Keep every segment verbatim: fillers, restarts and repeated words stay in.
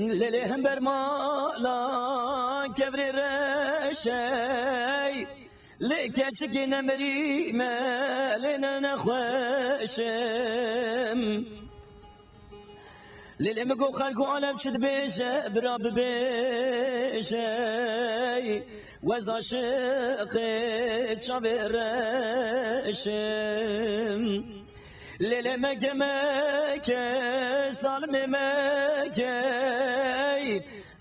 Lê lê hember mala kevrê reşey, lê keçikê nemirî me, lê ne nexweşim. Lê lê min got xelk û alem çi dibêje, bira bibêje, wez aşiqê çavê reşim. Lê lê meke meke, zalimê meke,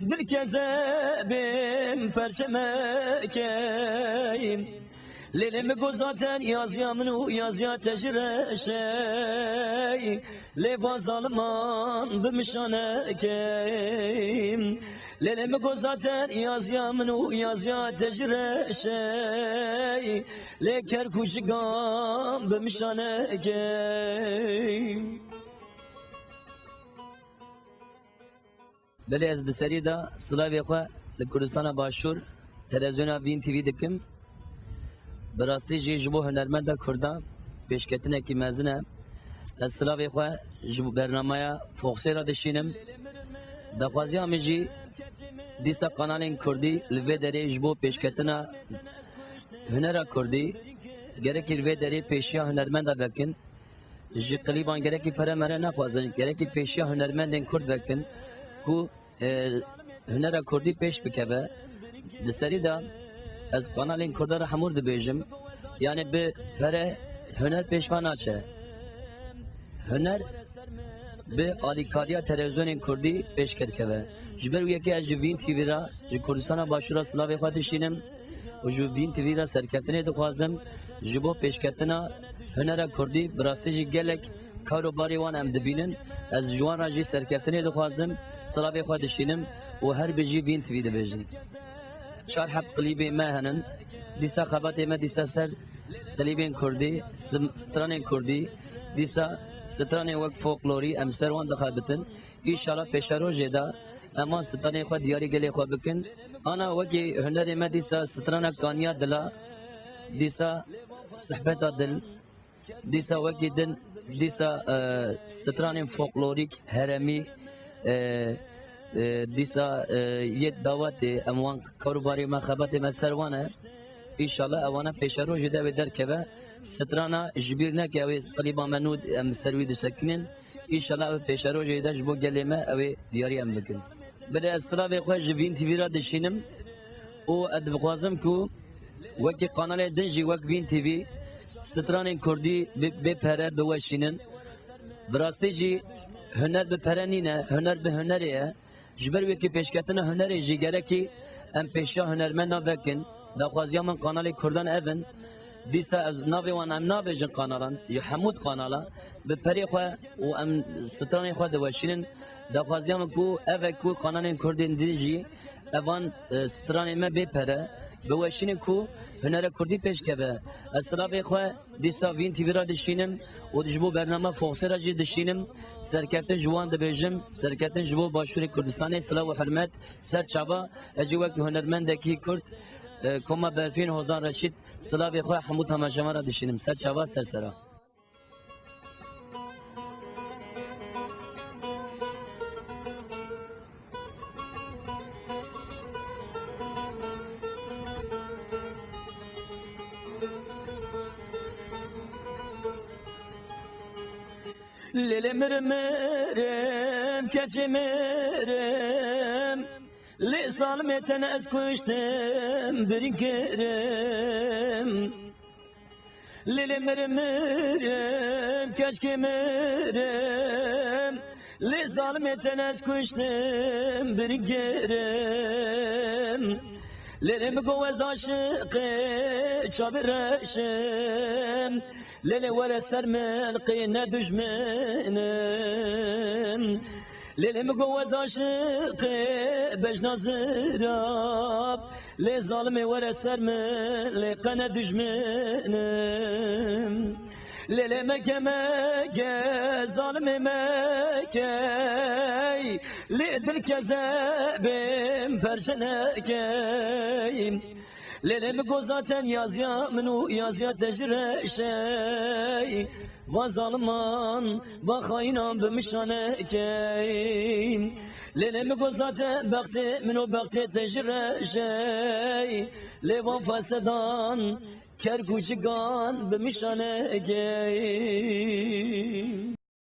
dil kezebim perçe meke. Lê lê min got zaten yaziya min û yaziya te ji reşey, lê va zaliman bi min şaneke. Lê lê min got zaten yaziya min û yaziya te ji reşey, lê kerkûjigan bi min şaneke. Belê, ez di serî de silavê xwe li Kurdistana Başûr, televizyona Vîn T V dikim. Bi rastî jî ji bo hunermenda Kurda pêşketinekî mezin e. Ez silavê xwe ji bo bernameya Foxê re dişînim. Daxwaziya min jî dîsa kanalên Kurdî li vê derê ji bo pêşketina hunera Kurdî, gerekî li vê derê pêşiya hunermenda vekin. Ji klîban gerekî pere mere naxwazin, gerekî pêşiya hunermendên Kurd vekin ku, e, hunera Kurdî pêş bikeve. Di serî de ez kanalên Kurda re hemûr dibêjim, yanî bi pere huner pêş ve naçe. Huner bi alîkariya televizyonên Kurdî pêş dikeve. Ji ber wî yekê ez ji Vîn T V re, ji Kurdistana Başûr re silavê xwe dişînim û ji Vîn T V re serkeftinê dixwazim. Ji bo pêşketina hunera Kurdî bi rastî jî gelek kar û barê wan em dibînin. Ez ji wan re jî serkeftinê dixwazim, silavê xwe dişînim û her bijî Vîn T V dibêjin. Çar heb klîbê me henin. Dîsa xebatê me dîsa ser klîbên Kurdî, sim-, stranên Kurdî, dîsa stranên wek folklorî em ser wan dixebitin. Înşallah pêşerojê de em van stranên xwe diyarî gelê xwe bikin. Ana wekî hunerê me dîsa strana Kaniya Dila, dîsa Sihbeta Dil, dîsa wekî din, dîsa, e, stranên folklorîk, heremî, e, e, dîsa, e, yê dawetê, em wan kar û barê me, xebatê me ser wan e. Înşallah ewana pêşerojê de wê derkeve. Strana ji bîr neke, ew ê klîba me nû em ser wî disekinin. Înşallah ew pêşerojê de ji bo gelê me ew ê diyarî em bikin. Belê ez silavê xwe ji Vîn T V re dişînim û ez dixwazim ku wekî kanalê din jî wek Vîn T V stranên Kurdî bi, bê pere biweşînin. Bi rastî jî huner bi pere nîne, huner bi hunerê ye. Ji ber wekî pêşketina hunerê jî gerekî em pêşiya hunermendan vekin. Daxwaziya min kanalê Kurdan ev in. Dîsa ez navê wan em nabêjin kanalan, ji hemû kanala bi perê xwe û em stranê xwe diweşînin. Daxwaziya min ku ev e ku kanalên Kurdên din jî evan, e, stranên me bê pere biweşînin ku hunera Kurdî pêş keve. Ez silavê xwe dîsa Vîn T V re dişînim û ji bo bername Foxê re jî dişînim. Serkeftin ji wan dibêjim, serkeftin ji bo Başûrê Kurdistanê, silav û hurmet. Ser çava, ez jî wek hunermendekî Kurd, e, Koma Berfîn Hozan Reşîd, silavê xwe hemû temaşevan re dişînim. Ser çava, ser sera. Lêlê mirim mirim, keçê mirim, lê zalimê te ne ez kuştim, birîn kirim. Lêlê mirim mirim, keçkê mirim, lê zalimê te ne ez kuştim, birîn kirim. Lêlê min got ez aşiqê çavê reşim, lêlê were ser min qî ne dujminim. Lêlê min got ez aşiqê bejna zirab, lê zalimê were ser min, lê qe ne dujminim. Lêlê meke meke, zalimê mekey, lê dil kezebê min perçe nekey. Lêlê min got zaten yaziya min û yaziya te ji reşey, va zaliman, va xayînan bi min şanekey. Lê lê min got zaten bextê min û bextê te ji reşey. Lê van fesedan kerkûçikan bi min şanegey.